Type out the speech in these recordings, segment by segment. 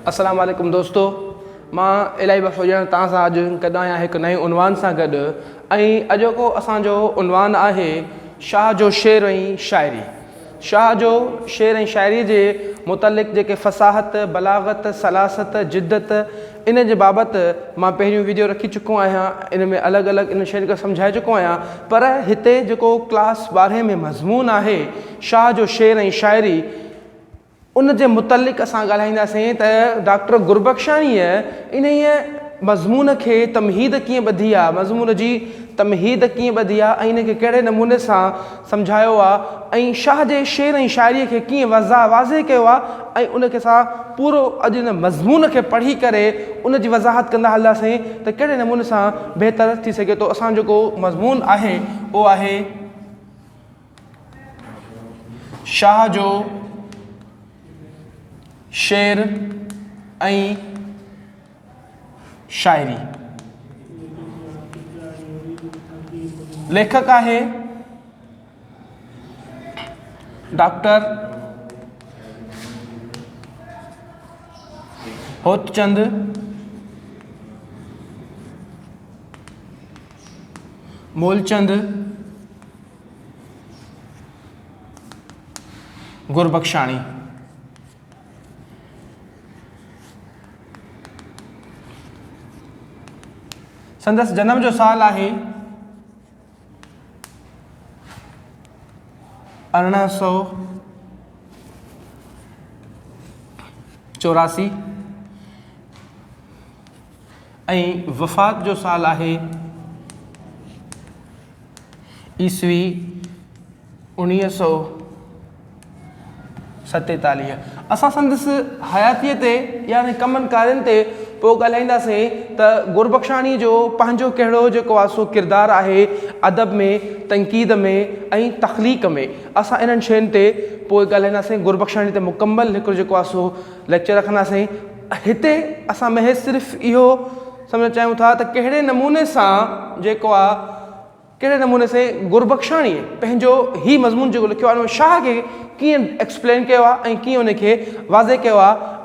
السلام عليڪم دوستو مان الاهي بخش هجڻ توهان سان اڄ گڏ آهيان هڪ نئين عنوان سان گڏ ۽ اڄوڪو اسان جو عنوان آهي شاهه جو شعر ۽ شاعري شاهه جو شعر ۽ شاعري جي متعلق جيڪي فصاحت بلاغت سلاست جدت ان جي بابت مان پهريون ويڊيو رکي چڪو آهيان ان ۾ الڳ الڳ ان شين کي سمجهائي چڪو آهيان پر هتي جيڪو ڪلاس ٻارهين ۾ مضمون آهي شاهه جو شعر ۽ شاعري ان جي متعلق اسان ڳالهائينداسين ته ڊاڪٽر گربخشاڻيء انهيء مضمون کي تمهيد ڪيئن ٻڌي آ، مضمون جي تمهيد ڪيئن ٻڌي آ ۽ ان کي ڪهڙي نموني سان سمجهايو آ ۽ شاهه جي شعر ۽ شاعريء کي ڪيئن واضح ڪيو آ ۽ ان کي اسان پورو اڄ ان مضمون کي پڙهي ڪري ان جي وضاحت ڪندا هلنداسين ته ڪهڙي نموني سان بهتر ٿي سگهي ٿو. اسان جو جيڪو مضمون آهي اهو آهي. شاهه جو شعر ۽ شاعري. ليکڪ آهي ڊاڪٽر هوتچند مولچند گربخشاڻي. سندس جنم جو سال آهي 1884 ۽ وفات جو سال آهي عيسوي 1947. اسان سندس حياتيء تي يعني ڪمن ڪارين تي پوء ڳالهائينداسين ته گربخشاڻيء جو پنهنجو ڪهڙو جيڪو آهي سو ڪردار آهي ادب ۾، تنقيد ۾ ۽ تخليق ۾. اسان انهن شين تي پوء ڳالهائينداسين. گربخشاڻيء تي مڪمل هڪڙو جيڪو آهي سو ليڪچر رکنداسين. هتي اسان محض صرف اهو سمجهڻ چاهيون ٿا ته ڪهڙي نموني سان جيڪو آ ڪهڙي نموني سين گربخشاڻيء پنهنجو هي مضمون جيڪو لکيو آ ان ۾ شاهه کي ڪيئن ايڪسپلين ڪيو آ ۽ ڪيئن ان کي واضح ڪيو آ.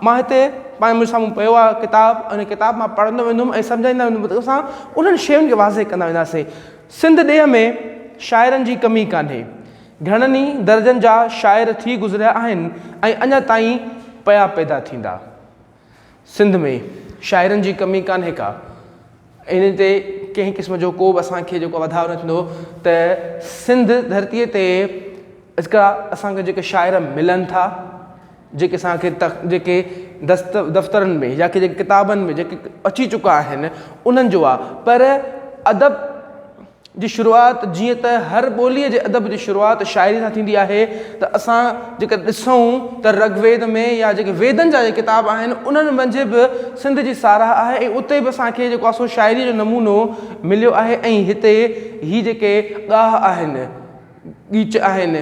مان هتي پنهنجي منهنجي سامهون پيو آ ڪتاب ان ڪتاب مان پڙهندو ويندم ۽ سمجهائيندا ويندم ته اسان انهن شين کي واضح ڪندا وينداسين. سنڌ ڏيهه ۾ شاعرن جي ڪمي ڪانهي. گهڻن ئي درجن جا شاعر ٿي گذريا آهن ۽ اڃا تائين پيا پيدا ٿيندا. سنڌ ۾ شاعرن جي ڪمي ڪانهي ڪا. ان تي ڪنهن قسم جو ڪو به اسان کي جيڪو وڌاء نه ٿيندو ته سنڌ ڌرتيء تي هڪڙا اسان کي جيڪي شاعر ملن ٿا جيڪي اسان کي جيڪي دست دفترن ۾ يا ڪي جيڪي ڪتابن ۾ جيڪي اچي چڪا آهن انهن جو آهي پر ادب جي شروعات جيئن ته هر ٻوليء جي ادب جي شروعات شاعريء سان ٿيندي آهي ته اسان جيڪڏهن ڏسون ته رگ ويد ۾ يا جيڪي ويدن جا جيڪي ڪتاب آهن انهن منجهه به سنڌ جي ساراهه آهي ۽ اتي به اسان کي جيڪو آهي سو شاعريء جو نمونو مليو آهي ۽ هتي هي جيڪي ڳاهه آهن ڳيچ آهن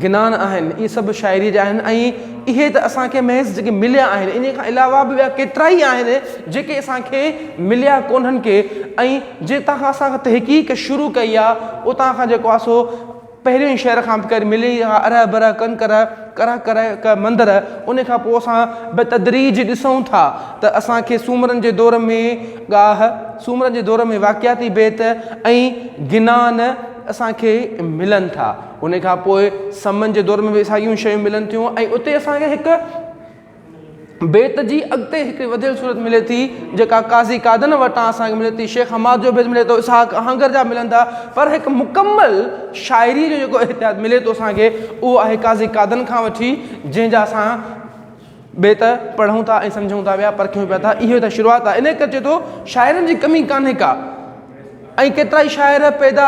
گنان آهن، اهي سڀ شاعريء جا آهن ۽ اهي ته اسان کي محض جيڪي مليا آهن، انهيء کان علاوه به ٻيا ڪيترائي آهن جيڪي اسان کي مليا ڪونهن ڪي ۽ جتان کان اسان تحقيق شروع ڪئي آ، اتان کان جيڪو آ سو پهريون ئي شعر کان به ڪري ملي آ ارهه برهه ڪن ڪرهه ڪرهه ڪرهه ڪه مندر ان کان پوء اسان بتدريج ڏسون ٿا ته اسان کي سومرن جي دور ۾ ڳاهه، سومرن جي دور ۾ واقعاتي بيت ۽ گنان اسان کي ملن ٿا. ان کان پوء سمن جي دور ۾ به ساڳيون شيون ملن ٿيون ۽ اتي اسان کي هڪ بيت جي اڳتي هڪڙي وڌيل صورت ملي ٿي جيڪا قاضي قادن وٽان اسان کي ملي ٿي، شيخ حماد جو بيت ملي ٿو، اسحاق آهنگر جا ملن ٿا، پر هڪ مڪمل شاعري جو جيڪو احتياط ملي ٿو اسان کي اهو آهي قاضي قادن کان وٺي جنهن جا اسان بيت پڙهون ٿا ۽ سمجهون ٿا پيا پرکيون پيا ٿا اهو ته شروعات آهي انهي ڪري چئي ٿو شاعرن جي ڪمي ڪانهي ڪا ۽ ڪيترائي شاعر پيدا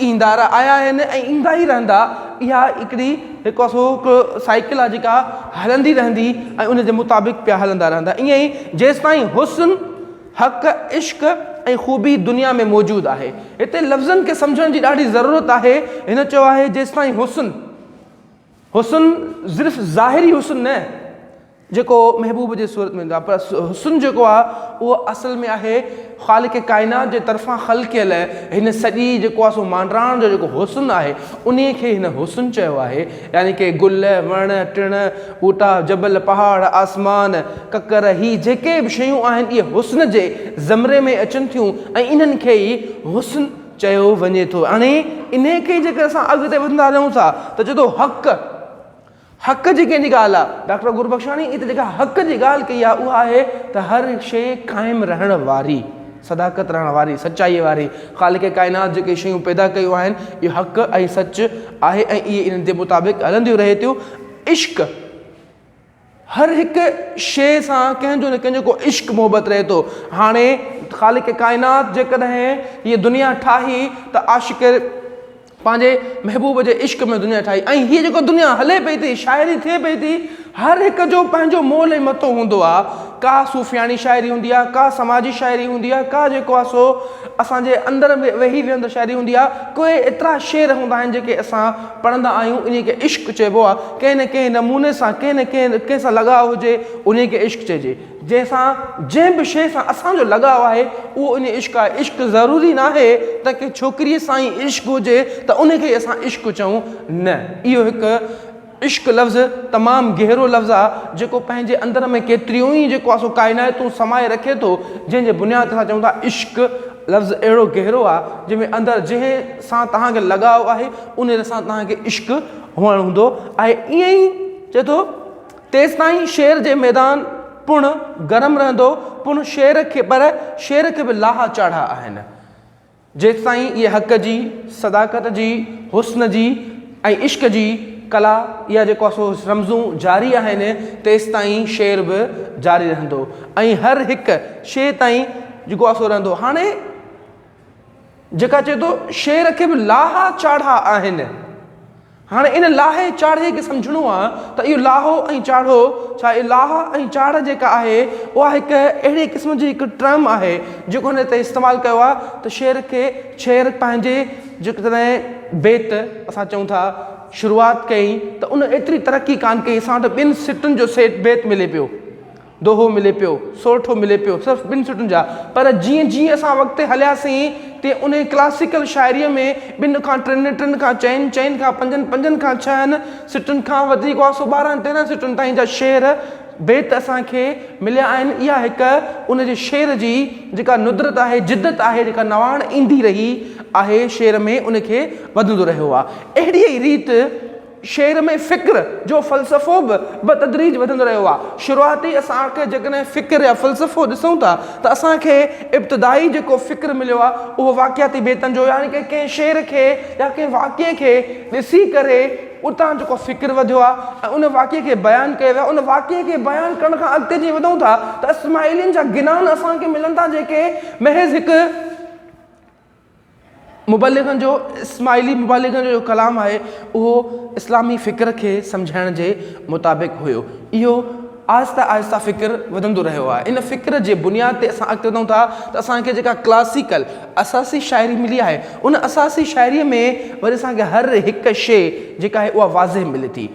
ايندا آيا آهن ۽ ايندا ئي رهندا اها هڪڙي هڪ سو هڪ سائيڪل آهي جيڪا هلندي رهندي ۽ ان جي مطابق پيا هلندا رهندا ائين ئي جيستائين حسن حق عشق ۽ خوبي دنيا ۾ موجود آهي هتي لفظن کي سمجهڻ جي ڏاڍي ضرورت آهي هن چيو آهي جيستائين حسن حسن صرف ظاهري حسن نه. جيڪو محبوب جي صورت ۾ ايندو آهي پر حسن جيڪو آهي اهو اصل ۾ آهي خالق ڪائنات جي طرفان خلقيل هن سڄي جيڪو آهي سو مانڊراڻ جو جيڪو حسن آهي انهي کي هن حسن چيو آهي يعني ڪي گل وڻ ٽڻ ٻوٽا جبل پهاڙ آسمان ڪڪر هي جيڪي به شيون آهن اهي حسن جي زمري ۾ اچن ٿيون ۽ انهن کي ئي حسن چيو وڃي ٿو. هاڻي انهي کي جيڪر اسان اڳتي وڌندا رهون ٿا ته چئي ٿو حق حق جي ڪنهن جي ڳالهه آ؟ ڊاڪٽر گربخشاڻي هتي جيڪا حق جي ڳالهه ڪئي آ اها آهي ته هر شيء قائم رهڻ واري، صداقت رهڻ واري، سچائيء واري، خالق ڪائنات جيڪي شيون پيدا ڪيون آهن اهو حق ۽ سچ آهي ۽ اهي انهن جي مطابق هلنديون رهي ٿيون. عشق هر هڪ شيء سان ڪنهن جو نه ڪنهن جو ڪو عشق محبت رهي ٿو. هاڻي خالق ڪائنات جيڪڏهن هيء دنيا ٺاهي ته عاشق پنهنجي محبوب جي عشق ۾ دنيا ٺاهي ۽ هيء جيڪو دنيا هلي پئي ٿي، شاعري ٿئي پئي ٿي، هر هڪ جو پنهنجو مول ۽ متو هوندو آ. ڪا صوفياڻي شاعري هوندي آ، ڪا سماجي شاعري هوندي آ، ڪا جيڪو آ سو اسان جي اندر ۾ ويهي ويهندڙ شاعري هوندي آ. ڪوئي ايترا شعر هوندا آهن جيڪي اسان پڙهندا آهيون انهي کي عشق چئبو آ. ڪنهن نه ڪنهن نموني سان ڪنهن نه ڪنهن ڪنهن سان لڳاء هجي انهي کي عشق چئجي. جنهن سان جنهن به شيء سان اسان جو لڳاء آهي اهو انهي عشق آهي. عشق ضروري ناهي ته ڪنهن ڇوڪريء سان ئي عشق هجي ته ان کي ئي اسان عشق چئون نه اهو هڪ عشق لفظ تمام گهرو لفظ آ جيڪو پنهنجي اندر ۾ ڪيتريون ئي جيڪو آ سو ڪائناتون سمائي رکي ٿو جنهن جي بنياد تي اسان چئون ٿا عشق لفظ اهڙو گهرو آ جنهن ۾ اندر جنهن سان توهان کي لڳاء آهي ان سان توهان کي عشق هئڻ هوندو آهي ائين ئي چئي ٿو تيستائين شعر جي ميدان پڻ گرم رهندو، پڻ شعر کي پر شعر کي به لاها چاڙها آهن. جيستائين اهي حق جي، صداقت جي، حسن جي ۽ عشق جي ڪلا يا جيڪو آهي سو رمزون جاري آهن، تيستائين شعر به جاري رهندو ۽ هر هڪ شيء تائين جيڪو آهي سو رهندو. هاڻي جيڪا چئي ٿو شعر کي به لاها چاڙها آهن. هاڻي ان لاهي چاڙهي کي سمجهڻو آ ته اهو لاهو ۽ چاڙهو ڇا اهي لاها ۽ چاڙهه جيڪا آهي اها هڪ اهڙي قسم جي هڪ ٽرم آهي جيڪو هن هتي استعمال ڪيو آ ته شعر کي شعر پنهنجي جيڪڏهن بيت اسان چئون ٿا شروعات ڪئي ته ان ايتري ترقي ڪانه ڪئي اسان وٽ ٻن سٽن جو سيٽ بيت ملي پيو. دوهو ملي پيو، سورٺو ملي پيو، صرف ٻن سٽن جا، پر جيئن جيئن اسان اڳتي هلياسين تيئن انهي ڪلاسيڪل شاعريء ۾ ٻن کان ٽن، ٽن کان چئن، چئن کان پنجن، پنجن کان ڇهن سٽن کان وڌيڪ هئا سو 12 13 سٽن تائين جا شعر، بيت اسان کي مليا آهن. اها هڪ ان جي شعر جي جيڪا ندرت آهي، جدت آهي، جيڪا نواڻ ايندي رهي آهي شعر ۾ ان کي وڌندو رهيو آهي. اهڙيء ئي ريت. شعر ۾ فڪر جو فلسفو به بتدريج وڌندو رهيو آهي. شروعاتي اسان کي جيڪڏهن فڪر يا فلسفو ڏسون ٿا ته اسان کي ابتدائي جيڪو فڪر مليو آهي اهو واقعاتي بيتن جو يعني ڪه ڪنهن شعر کي يا ڪنهن واقعي کي ڏسي ڪري اتان جيڪو فڪر وڌيو آهي ۽ ان واقعي کي بيان ڪيو ويو آهي ان واقعي کي بيان ڪرڻ کان اڳتي جيئن وڌون ٿا ته اسماعيلين جا گنان اسان کي ملن ٿا جيڪي محض هڪ مبلغن جو اسماعيلي مبلغن جو جيڪو ڪلام آهي اهو اسلامي فڪر کي سمجهائڻ جي مطابق هيو. اهو آهستي آهستي فڪر وڌندو رهيو آهي. ان فڪر جي بنياد تي اسان اڳتي وڌون ٿا ته اسان کي جيڪا ڪلاسيڪل اساسي شاعري ملي آهي ان اساسي شاعري ۾ وري اسان کي هر هڪ شيء جيڪا آهي اها واضح ملي ٿي.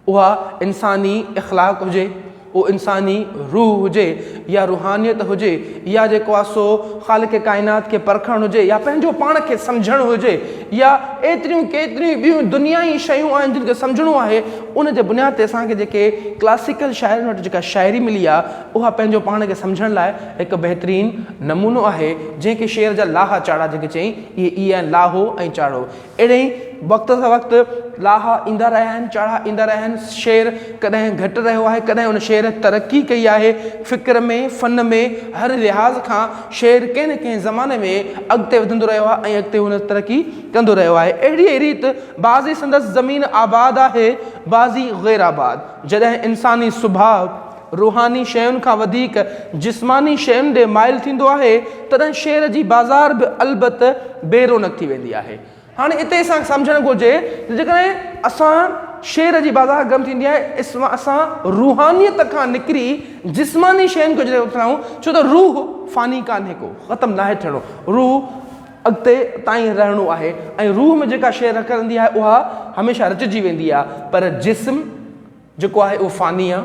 اها انساني اخلاق هجي، اهو انساني روح هجي يا روحانيت هجي يا جيڪو آهي سو خالق ڪائنات کي پرکڻ هجي يا پنهنجو پاڻ کي سمجهڻ هجي يا ايتريون ڪيتريون ٻيون دنيائي شيون آهن جن کي سمجهڻو آهي ان جي بنياد تي اسان کي جيڪي ڪلاسيڪل شاعرن وٽ جيڪا شاعري ملي آهي اها پنهنجو پاڻ کي سمجهڻ لاء هڪ بهترين نمونو آهي جنهن کي شعر جا لاها چاڙها جيڪي چئين اهي اهي آهن لاهو ۽ چاڙهو. اهڙي ئي وقت سان وقت لاها ايندا رهيا آهن، چاڙها ايندا رهيا آهن، شعر ڪڏهن گهٽ رهيو آهي، ڪڏهن ان شعر ترقي ڪئي آهي، فڪر ۾، فن ۾، هر لحاظ کان شعر ڪنهن نه ڪنهن زماني ۾ اڳتي وڌندو رهيو آهي ۽ اڳتي هن ترقي ڪندو رهيو آهي. اهڙيء ريت بعضي سندس زمين آباد آهي، بعضي غير آباد. جڏهن انساني سڀاء روحاني شين کان وڌيڪ جسماني شين ڏي مائل ٿيندو آهي، تڏهن شعر جي بازار به البت بي رونق ٿي ويندي آهي. هاڻي اتي اسان کي سمجهڻ گهرجي ته جيڪڏهن اسان شعر جي بازار گرم ٿيندي آهي، اسان روحانيت کان نڪري جسماني شين کي جڏهن اٿلايون، ڇو ته روح فاني ڪانهي ڪو، ختم ناهي ٿيڻو، روح اڳتي تائين رهڻو آهي ۽ روح ۾ جيڪا شيء رکندي آهي اها هميشه رچجي ويندي آهي، پر جسم جيڪو آهي اهو فاني آهي.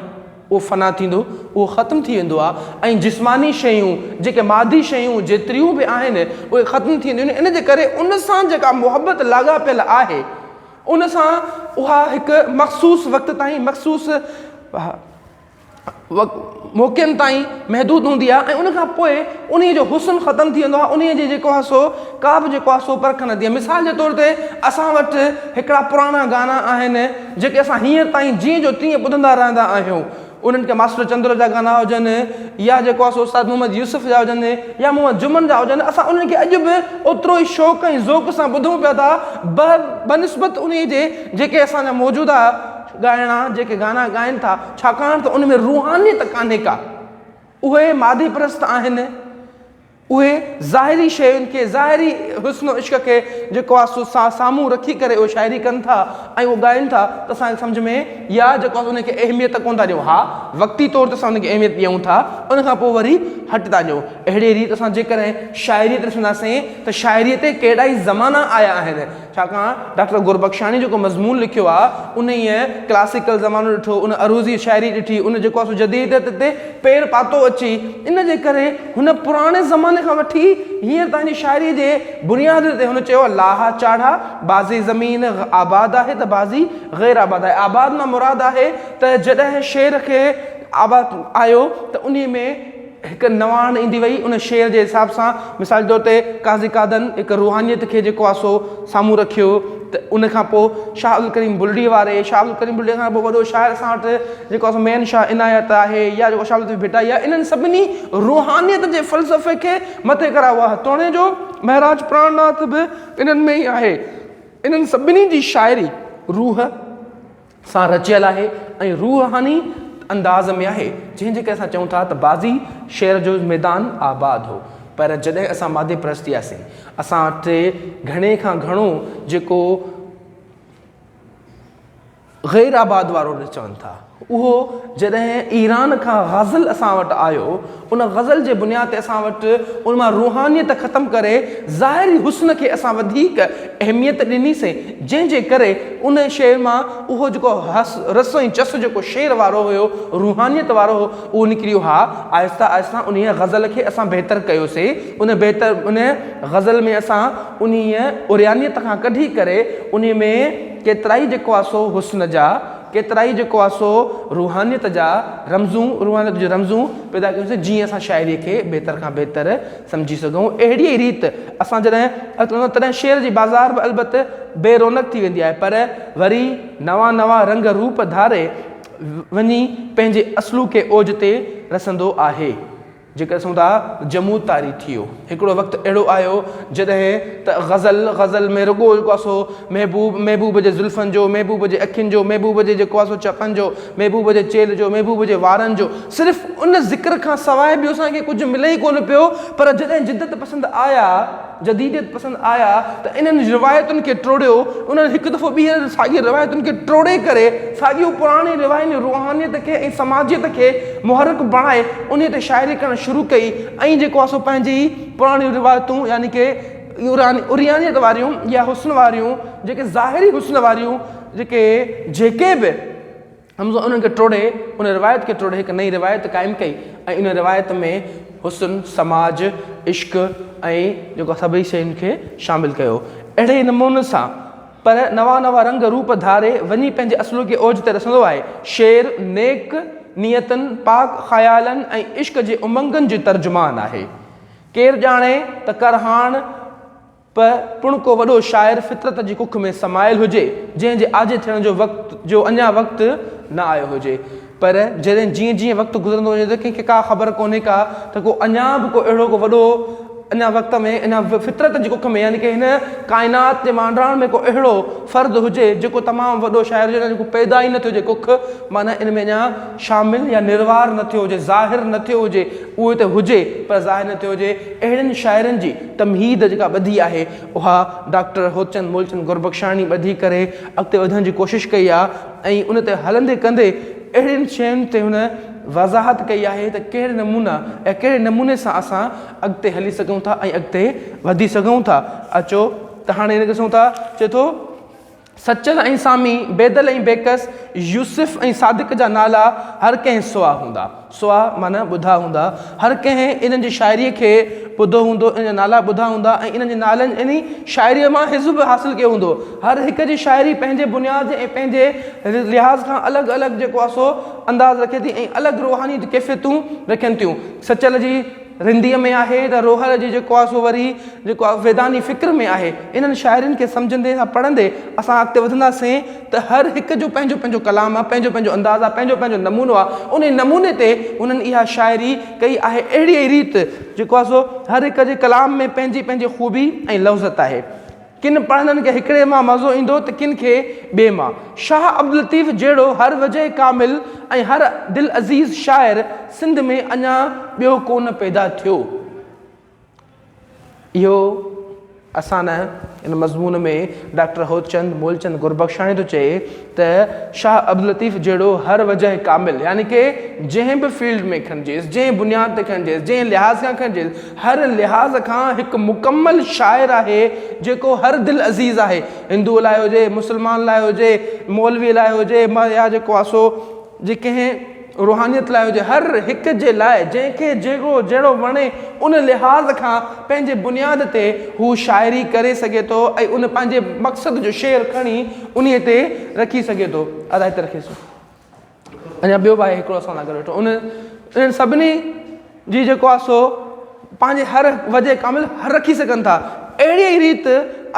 اهو فنا ٿيندو، اهو ختم ٿي ويندو آهي ۽ جسماني شيون جيڪي مادي شيون جيتريون به آهن اهي ختم ٿي وينديون آهن ان جي ڪري ان سان جيڪا محبت لاڳاپيل آهي ان سان اها هڪ مخصوص وقت تائين مخصوص موقعن تائين محدود هوندي آهي ۽ ان کان پوء انهي جو حسن ختم ٿي ويندو آهي انهي جي جيڪو آهي سو ڪا به جيڪو آهي سو پرک نه ٿي آهي مثال جي طور تي اسان وٽ هڪڙا پراڻا گانا آهن جيڪي اسان هينئر تائين جيئن جو تيئن ٻڌندا رهندا آهيون انهن کي ماسٽر چندر جا گانا هجن يا جيڪو آهي سو استاد محمد يوسف جا هجن يا محمد جمن جا هجن اسان انهن کي اڄ به اوترو ئي شوق ۽ ذوق سان ٻڌون پيا ٿا بنسبت انهي جي جيڪي اسان جا موجوده ڳائڻا جيڪي گانا ڳائن ٿا ڇاڪاڻ ته ان ۾ روحانيت ڪانهي ڪا اهي مادي پرست آهن اهي ظاهري شين کي ظاهري حسن و عشق کي جيڪو آهي سو سامهون رکي ڪري اهي شاعري ڪن ٿا ۽ اهو ڳائن ٿا ته اسان کي سمجهه ۾ يا جيڪو آهي ان کي اهميت ڪونه ٿا ڏيون ها وقتي طور تي اسان ان کي اهميت ڏيون ٿا ان کان پوء وري هٽ ٿا ڏيون اهڙي ريت اسان جيڪڏهن شاعري تي ڏسنداسين ته شاعري تي ڪيڏا ئي زمانا آيا آهن ڇاڪاڻ ڊاڪٽر گربخشاڻي جيڪو مضمون لکيو آ انهيء ڪلاسيڪل زمانو ڏٺو، ان عروضي شاعري ڏٺي، ان جيڪو آ سو جديديت تي پير پاتو اچي، ان جي ڪري هن پراڻي زماني کان وٺي هينئر تائين جي شاعريء جي بنياد تي هن چيو آ لاها چاڙها، بعضي زمين آباد آهي ته بعضي غير آباد آهي. آباد مان مراد آهي ته جڏهن شعر کي آباد آيو ته انهيء ۾ هڪ نواڻ ايندي وئي ان شعر جي حساب سان مثال جي طور تي قاضي قادن هڪ روحانيت کي جيڪو آهي سو سامهون رکيو ته ان کان پوء شاهه عبدالڪريم بلڙي واري شاهه عبدالڪريم بلڙي کان پوء وڏو شاعر اسان وٽ جيڪو آهي سو ميين شاهه عنايت آهي يا جيڪو شاهه لطيف ڀٽائي آهي انهن سڀني روحانيت جي فلسفي کي مٿي ڪرايو آهي توڻي جو مهراج پراڻناٿ به انهن ۾ ئي آهي انهن سڀني جي شاعري روح سان رچيل آهي ۽ روحاني انداز ۾ آهي، جنهن جي ڪري اسان چئون ٿا ته بعضي شعر جو ميدان آباد هو، پر جڏهن اسان مادي پرست ٿياسين، اسان وٽ گهڻي کان گهڻو جيڪو غير آباد وارو چون ٿا، اهو جڏهن ايران کان غزل اسان وٽ آيو، ان غزل جي بنياد تي اسان وٽ ان مان روحانيت ختم ڪري ظاهري حسن کي اسان وڌيڪ اهميت ڏني سين جنهن جي ڪري ان شعر مان اهو جيڪو رس ۽ چس جيڪو شعر وارو هيو روحانيت وارو هو اهو نڪري ويو ها آهسته آهسته انهيء غزل کي اسان بهتر ڪيو سين ان بهتر ان غزل ۾ اسان انهيء عريانيت کان ڪڍي ڪري انهيء ۾ ڪيترائي جيڪو آهي سو حسن جا ڪيترائي جيڪو آهي سو روحانيت جا رمزون، روحانيت جون رمزون پيدا ڪيون سين جيئن اسان شاعريء کي بهتر کان بهتر سمجهي سگهون. اهڙيء ريت اسان جڏهن تڏهن شعر جي بازار به البت بي رونق ٿي ويندي آهي پر وري نوان نوان رنگ روپ ڌاري وڃي پنهنجي اصلوڪي اوج تي رسندو آهي. جيڪڏهن ڏسون ٿا جمود طاري ٿي ويو. هڪڙو وقت اهڙو آيو جڏهن ته غزل، غزل ۾ رڳو جيڪو آهي سو محبوب، محبوب جي زلفن جو، محبوب جي اکين جو، محبوب جي جيڪو آهي سو چپن جو، محبوب جي چيلهه جو، محبوب جي وارن جو، صرف ان ذڪر کان سواء ٻيو اسان کي ڪجهه ملي ئي ڪونه پيو پر جڏهن جدت پسند آيا، جديديت پسند آيا ته انهن روايتن کي ٽوڙيو، انهن هڪ دفعو ٻيهر ساڳين روايتن کي ٽوڙي ڪري ساڳيون پراڻي رواين روحانيت کي ۽ سماجيت کي محرڪ بڻائي انهي تي شاعري ڪرڻ شروع ڪئي ۽ جيڪو آهي سو پنهنجي ئي پراڻيون روايتون يعني ڪي عريانيت واريون يا حسن واريون جيڪي ظاهري حسن واريون جيڪي جيڪي به حمزه انهن کي ٽوڙي ان روايت کي ٽوڙي هڪ نئين روايت قائم ڪئي ۽ ان روايت ۾ حسن، سماج، عشق ۽ جيڪو سڀئي شين کي شامل ڪيو. اهڙي نموني سان پر نوان نوان رنگ روپ ڌاري وڃي پنهنجي اصلوڪي اوج تي رسندو آهي. شعر نيڪ نيتن، پاڪ خيالن ۽ عشق جي امنگن جو ترجمان آهي. ڪير ڄاڻي ته ڪرهاڻ پ پڻ ڪو وڏو شاعر فطرت جي ڪک ۾ سمايل هجي، جنهن جي آجي ٿيڻ جو وقت جو اڃا وقت نه آيو هجي. پر جڏهن جيئن جيئن وقت گذرندو وڃي ٿو ڪنهن کي ڪا خبر ڪونهي ڪا ته ڪو اڃا به ڪو اهڙو ڪو وڏو اڃا وقت ۾ اڃا فطرت جي ڪک ۾ يعني ڪه هن ڪائنات جي مانڊاڻ ۾ ڪو اهڙو فرد هجي جيڪو تمام وڏو شاعر هجي اڃا جيڪو پيدا ئي نه ٿيو هجي ڪک معنيٰ ان ۾ اڃا شامل يا نروار نه ٿيو هجي ظاهر نه ٿيو هجي اهو ته هجي پر ظاهر نه ٿيو هجي اهڙن شاعرن جي تمهيد جيڪا ٻڌي آهي اها ڊاڪٽر هوتچند مولچند گربخشاڻي ٻڌي ڪري اڳتي وڌڻ جي ڪوشش ڪئي آهي ۽ ان تي هلندي ڪندي اهڙين شين تي هن وضاحت ڪئي آهي ته ڪهڙي نمونا ۽ ڪهڙي نموني سان اسان اڳتي هلي سگهون ٿا ۽ اڳتي وڌي سگهون ٿا. اچو ته هاڻي ان ڏسون ٿا چئي ٿو. سچل ۽ سامي، بيدل ۽ بيڪس، يوسف ۽ صادق جا نالا هر ڪنهن سئا هوندا. سئا معنيٰ ٻڌا هوندا. هر ڪنهن انهن جي شاعريء کي ٻڌو هوندو، انهن جا نالا ٻڌا هوندا ۽ انهن جي نالن يعني شاعريء مان حظ به حاصل ڪيو هوندو. هر هڪ جي شاعري پنهنجي بنياد ۽ پنهنجي لحاظ کان الڳ الڳ جيڪو آهي سو انداز رکي ٿي ۽ الڳ روحاني ڪيفيتون رکن ٿيون. سچل جي. رنديء ۾ آهي ته روحل جي جيڪو آهي سو وري جيڪو آهي ويداني فڪر ۾ آهي. انهن شاعرين کي سمجهندي يا پڙهندي اسان اڳتي وڌنداسين ته هر هڪ جو پنهنجو پنهنجو ڪلام آهي، پنهنجو پنهنجو انداز آهي، پنهنجو پنهنجو نمونو آهي. انهي نموني تي انهن اها شاعري ڪئي آهي. اهڙيء ئي ريت جيڪو آهي سو هر هڪ جي ڪلام ۾ پنهنجي پنهنجي خوبي ۽ لوظت آهي. ڪن پڙهندڙن کي هڪڙي مان مزو ايندو ته ڪن کي ٻئي مان. شاهه عبداللطيف جهڙو هر وجهه ڪامل ۽ هر دلعزيز شاعر سنڌ ۾ اڃا ٻيو ڪونه پيدا ٿيو. اهو اسان نه ان مضمون ۾ ڊاڪٽر هوتچند مولچند گربخشاڻي ٿو چئي ته شاهه عبداللطيف جهڙو هر وجهه ڪامل يعني ڪه جنهن به فيلڊ ۾ کڻجيس، جنهن بنياد تي کڻجيس، جنهن لحاظ کان کڻجيس، هر لحاظ کان هڪ مڪمل شاعر آهي جيڪو هر دل عزيز آهي. هندو لاء هجي، مسلمان لاء هجي، مولوي لاء هجي يا جيڪو آهي سو جي ڪنهن روحانيت لاء هجي، هر هڪ جي لاء جنهن کي جيڪو جهڙو وڻي ان لحاظ کان پنهنجي بنياد تي هو شاعري ڪري سگهي ٿو ۽ ان پنهنجي مقصد جو شعر کڻي انهي تي رکي سگهي ٿو. ادا هتي رکيس. اڃا ٻيو به آهي هڪڙو اسان سان گڏ ويٺو ان انهن سڀني جي جيڪو آهي سو پنهنجي هر وجه ڪامل هر رکي سگهن ٿا اهڙي ئي ريت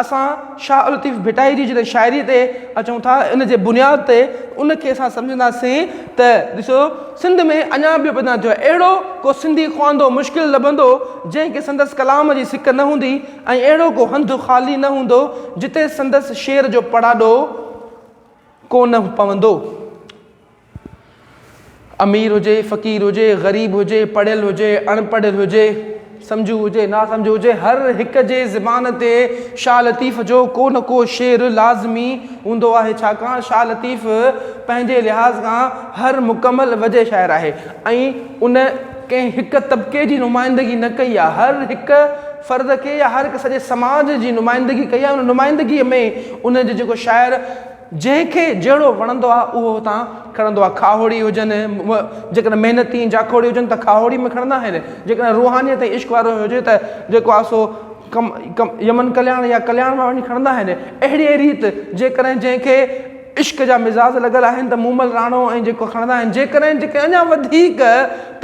اسان شاهه لطيف ڀٽائي جي جڏهن شاعري تي اچون ٿا ان جي بنياد تي ان کي اسان سمجهنداسين ته ڏسو سنڌ ۾ اڃا ٻيو پيدا ٿيو آهي اهڙو ڪو سنڌي خواندو مشڪل لڀندو جنهن کي سندس ڪلام جي سڪ نه هوندي ۽ اهڙو ڪو هنڌ خالي نه هوندو جتي سندس شعر جو پڙاڏو ڪو نه پوندو. امير هجي، فقير هجي، غريب هجي، پڙهيل هجي، اڻ پڙهيل هجي، سمجهو هجي، ناسمجهو هجي، هر هڪ جي زبان تي شاهه لطيف جو ڪو نه ڪو شعر لازمي هوندو آهي، ڇاڪاڻ شاهه لطيف پنهنجي لحاظ کان هر مڪمل وجهه شاعر آهي ۽ ان ڪنهن هڪ طبقي جي نمائندگي نه ڪئي آهي، هر هڪ فرد کي يا هر هڪ سڄي سماج جي نمائندگي ڪئي آهي، ان نمائندگيء ۾ ان جو جيڪو شاعر جنهن کي جهڙو وڻندو آهي اهو هتان کڻندو آهي. کاهوڙي هجن، جيڪڏهن محنتي ۽ جاکوڙي هجن ته کاهوڙي ۾ کڻندا آهن، جيڪڏهن روحانيت ۽ عشق وارو هجي ته جيڪو آهي سو ڪم ڪم يمن ڪلياڻ يا ڪلياڻ مان وڃي کڻندا آهن. اهڙيء ريت جيڪڏهن جنهن کي عشق جا مزاج لڳل آهن ته مومل راڻو ۽ جيڪو کڻندا آهن. جيڪڏهن جيڪي اڃا وڌيڪ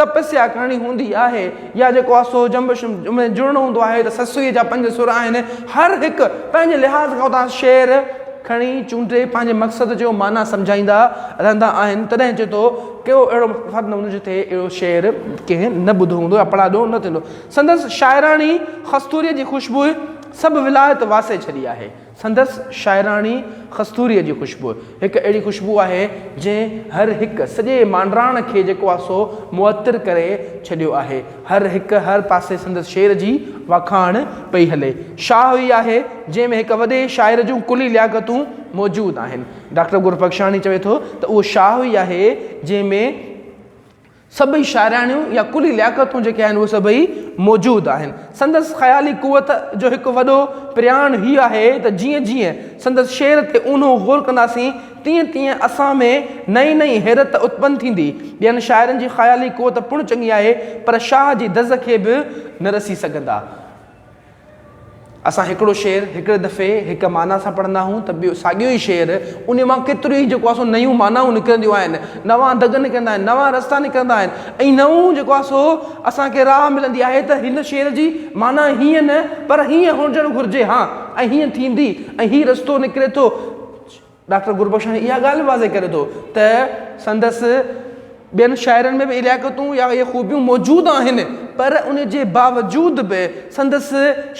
تپسيا ڪرڻي هوندي آهي يا جيڪو آهي سو جنبش ۾ جڙڻو هوندو آهي ته سسئيء جا پنج سر آهن. هر هڪ پنهنجي لحاظ کان اتان شعر کڻي چونڊي پنهنجي مقصد جو معنيٰ سمجهائيندا رهندا آهن. تڏهن چئي ٿو ڪو اهڙو فرد نه هوندو جتي اهڙو شعر ڪنهن نه ٻڌو هوندو يا پڙاڏو نه ٿيندو. سندس شاعراڻي خستوريء جي خوشبوء سڀ ولايت واسي ڇڏي آهي. سندس شاعراڻي خستوريء جي خوشبوء هڪ اهڙي خوشبوء آهي، جنهن هر هڪ سڄي مانڊراڻ کي جيڪو آهي سو معطر ڪري ڇڏيو آهي. هر هڪ هر پاسي سندس شعر جي واکاڻ پئي هلي. شاهه ئي آهي، جنهن ۾ هڪ وڏي شاعر جون ڪلي لياقتون موجود آهن. ڊاڪٽر گربخشاڻي چوي ٿو ته اهو شاهه ئي آهي، جنهن ۾. سڀئي شاعراڻيون يا ڪلي لياقتون جيڪي آهن اهي سڀئي موجود آهن. سندس خيالي قوت جو هڪ وڏو پرياڻ هي آهي ته جيئن جيئن سندس شعر تي اونهو غور ڪنداسين تيئن تيئن اسان ۾ نئين نئين حيرت اتپن ٿيندي. ٻين شاعرن جي خيالي قوت پڻ چڱي آهي پر شاهه جي دز کي به نه رسي سگهندا. اسان هڪڙو شعر هڪڙي دفعي هڪ معنيٰ سان پڙهندا آهيون ته ٻيو ساڳيو ئي شعر ان مان ڪيتريون ئي جيڪو آهي سو نيون معنائون نڪرنديون آهن، نوان دڳ نڪرندا آهن، نوان رستا نڪرندا آهن ۽ نئون جيڪو آهي سو اسان کي راهه ملندي آهي ته هن شعر جي معنيٰ هيئن نه پر هيئن هجڻ گهرجي ها ۽ هيئن ٿيندي ۽ هي رستو نڪري ٿو. ڊاڪٽر گربخشاڻي اها ڳالهه به واضح ڪري ٿو ته سندس ٻين شاعرن ۾ به اهي لياقتون يا اهي خوبيون موجود آهن پر ان جي باوجود به سندس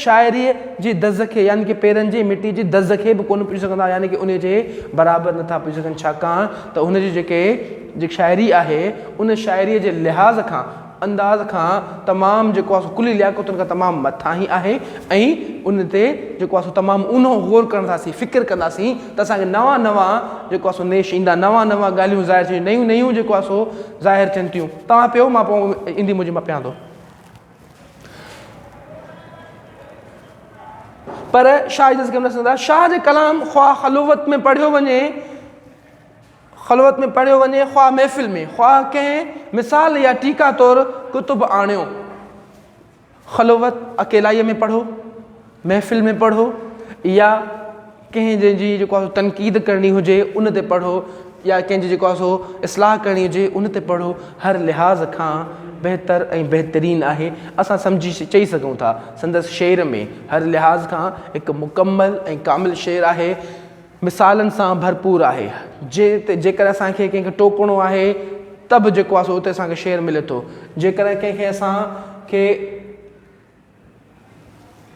شاعريء جي دز کي يعني ڪه پيرن جي مٽي جي دز کي به ڪونه پڄي سگهندا يعني ڪه ان جي برابر نٿا پڄي سگهن ڇاڪاڻ ته هن جي جيڪي جيڪي شاعري آهي ان شاعريء جي لحاظ کان انداز کان تمام جيڪو آهي سو ڪلي لياقتن کان تمام مٿاهين آهي ۽ ان تي جيڪو آهي سو تمام اونهو غور ڪنداسين فڪر ڪنداسين ته اسان کي نوان نوان جيڪو آهي سو نيش ايندا نوان نوان ڳالهيون ظاهر ٿينديون نيون نيون جيڪو آهي سو ظاهر ٿين ٿيون توهان پيو مان پوء ايندي منهنجي مان پيان ٿو. پر شاهه جي تذڪري ۾ نه سگهندا. شاهه جي ڪلام خواه خلوت ۾ پڙهيو وڃي، خلوت ۾ پڙهيو وڃي خواه محفل ۾، خواه ڪنهن مثال يا ٽيڪا طور ڪتب آڻيو. خلوت اڪيلائيء ۾ پڙهو، محفل ۾ پڙهو يا ڪنهن جنهن جي جيڪو آهي سو تنقيد ڪرڻي هجي ان تي پڙهو يا ڪنهن جي جيڪو آهي سو اصلاح ڪرڻي هجي ان تي پڙهو هر لحاظ کان بهتر ۽ بهترين آهي اسان سمجهي چئي سگهون ٿا سندس شعر ۾ هر لحاظ کان هڪ مڪمل ۽ ڪامل شعر آهي مثالن سان ڀرپور آهي جي جيڪڏهن اسان کي ڪنهن کي ٽوڪڻو آهي ته به جيڪو آهي سو اتي اسان کي شعر ملي ٿو جيڪڏهن ڪنهن کي اسان کي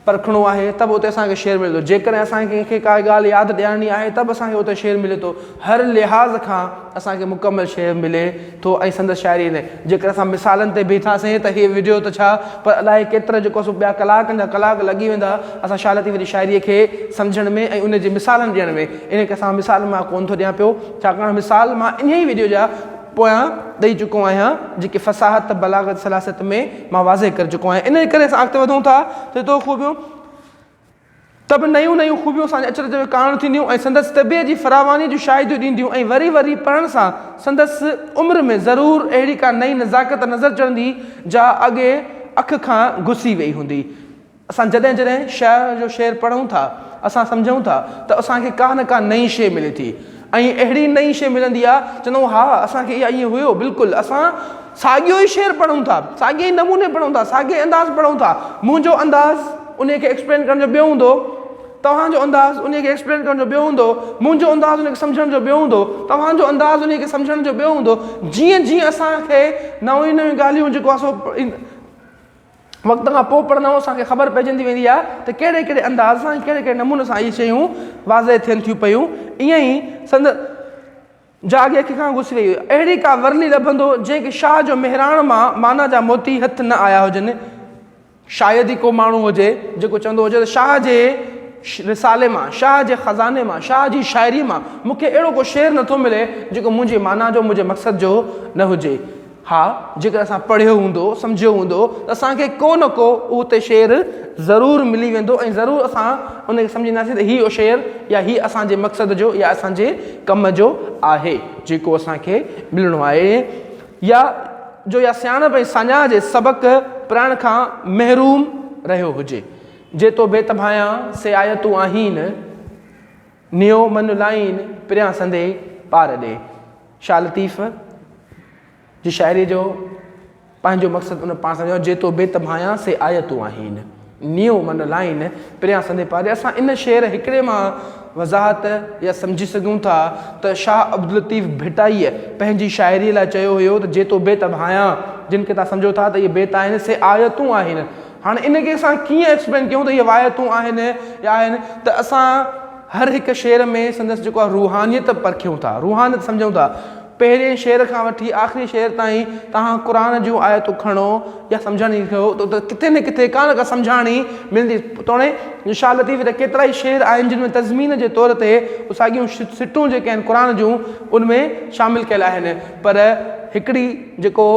پرکڻو آهي ته به اتي اسان کي شعر ملي ٿو. جيڪڏهن اسان کي ڪنهن کي ڪا ڳالهه ياد ڏيارڻي آهي ته به اسان کي اتي شعر ملي ٿو. هر لحاظ کان اسان کي مڪمل شعر ملي ٿو ۽ سندس شاعري ۾ جيڪڏهن اسان مثالن تي بيٺاسين ته هي وڊيو ته ڇا پر الائي ڪيترا جيڪو سو ٻيا ڪلاڪن جا ڪلاڪ لڳي ويندا اسان شاهه لطيف جي شاعري کي سمجهڻ ۾ ۽ ان جي مثالن ڏيڻ ۾. انهي ڪري اسان مثال مان ڪونه ٿو ڏيان پيو ڇاڪاڻ مثال مان انهي وڊيو جا پويان ڏئي چڪو آهيان جيڪي فصاحت، بلاغت، سلاست ۾ مان واضح ڪري چڪو آهيان. انهيء ڪري اسان اڳتي وڌون ٿا ته تو خوبيون ته به نيون نيون خوبيون اسان جي اچرج جو ڪارڻ ٿينديون ۽ سندس طبيعت جي فراوانيء جون شاهديون ڏينديون ۽ وري وري پڙهڻ سان سندس عمر ۾ ضرور اهڙي ڪا نئين نزاڪت نظر چڙهندي جا اڳي اک کان گسي ويئي هوندي. اسان جڏهن جڏهن شاعر جو شعر پڙهون ٿا، اسان سمجهون ٿا ته اسان کي ڪا نه ڪا نئين شيء ملي ٿي ۽ اهڙي نئين شيء ملندي آ، چوندا آهيون ها اسان کي اها ائين هيو، بلڪل اسان ساڳيو ئي شعر پڙهون ٿا، ساڳئي ئي نموني پڙهون ٿا، ساڳئي انداز پڙهون ٿا، منهنجو انداز انهي کي ايڪسپلين ڪرڻ جو ٻيو هوندو، توهان جو انداز انهي کي ايڪسپلين ڪرڻ جو ٻيو هوندو، منهنجو انداز انهي کي سمجهڻ جو ٻيو هوندو، توهان جو انداز انهي کي سمجهڻ جو ٻيو هوندو، جيئن جيئن اسان کي نيون نيون ڳالهيون جيڪو آ سو وقت کان پوء پڙهندا آهيون اسان کي خبر پئجندي ويندي آهي ته ڪهڙي ڪهڙي انداز سان ۽ ڪهڙي ڪهڙي نموني سان اهي شيون واضح ٿين ٿيون پيون ائين ئي سند جا اڳي اک کان گسري وئي اهڙي ڪا ورلي لڀندو جنهن کي شاهه جو مهراڻ مان معنيٰ جا موتي هٿ نه آيا هجن شايد ئي ڪو ماڻهو هجي جيڪو چوندو هجي ته شاهه جي رسالي مان شاهه جي خزاني مان شاهه جي شاعري مان مون کي اهڙو ڪو شعر نٿو ملي جيڪو منهنجي معنيٰ جو منهنجي مقصد جو نه هجي ها، جيڪڏهن اسان پڙهيو هوندو، سمجهيو هوندو ته اسان کي ڪو نه ڪو اتي شعر ضرور ملي ويندو ۽ ضرور اسان ان کي سمجهنداسين ته هي اهو شعر يا هي اسان جي مقصد جو يا اسان جي ڪم جو آهي جيڪو اسان کي ملڻو آهي يا جو يا سياڻپ ۽ ساڃاهه جي سبق پرائڻ کان محروم رهيو هجي. جي تو بيت ڀانيان سي آيتون آهين، نيو من لائين پريان سندي پار ڏي. شاهه لطيف جي شاعريء جو پنهنجو مقصد ان پاڻ سمجهايو، جي تو بيت ڀانيان سي آيتون آهين، نيو من لائين پريان سندي پاري. اسان ان شعر هڪڙي مان وضاحت يا سمجهي سگهون ٿا ته شاهه عبداللطيف ڀٽائيء پنهنجي شاعريء لاء چيو هيو ته جي تو بيت ڀانيان، جن کي توهان سمجهو ٿا ته اهي بيت آهن، سي آيتون آهن. هاڻي ان کي اسان ڪيئن ايڪسپلين ڪيون ته اهي وايتون آهن يا آهن ته اسان هر هڪ شعر ۾ سندس جيڪو آهي روحانيت پرکيون ٿا، روحانيت سمجهون ٿا. پهرين شعر کان وٺي آخري شعر تائين توهان قرآن جون آيتون کڻو يا سمجهاڻي ڪيو ته ڪٿي نه ڪٿي ڪا نه ڪا سمجهاڻي ملندي. توڻي جو شاهه لطيف جا ڪيترائي شعر آهن جن ۾ تضمين جي طور تي اهي ساڳيون سٽون جيڪي آهن قرآن جون ان ۾ شامل ڪيل آهن پر هڪڙي جيڪو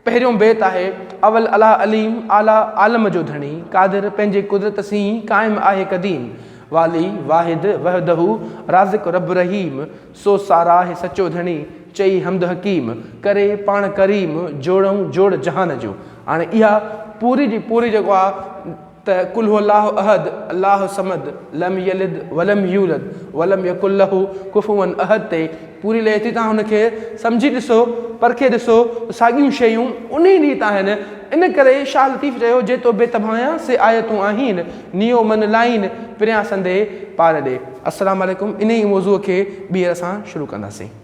پهريون بيت آهي، اول الله عليم، اعليٰ عالم جو ڌڻي، قادر پنهنجي قدرت سين، قائم آهي قديم، والي، واحد، وحده، رازق رب رحيم، سو ساراهه سچو ڌڻي، چئي حمد حڪيم، ڪري پاڻ ڪريم، جوڙئون جوڙ جهان جو. هاڻي اها پوري جي پوري جيڪو آهي ته قل هو الله احد، الله الصمد، لم يلد ولم يولد ولم يڪن له ڪفوا احد تي پوري لهي ٿي توهان ان کي سمجهي ڏسو پرکي ڏسو ته ساڳيون شيون انهي ريت آهن ان ڪري شاهه لطيف چيو جي تو بيت ڀانيان سي آيتون آهين نيو من لائين پريان سندي پار ڏي السلام عليڪم انهي موضوع کي ٻيهر اسان شروع ڪنداسين.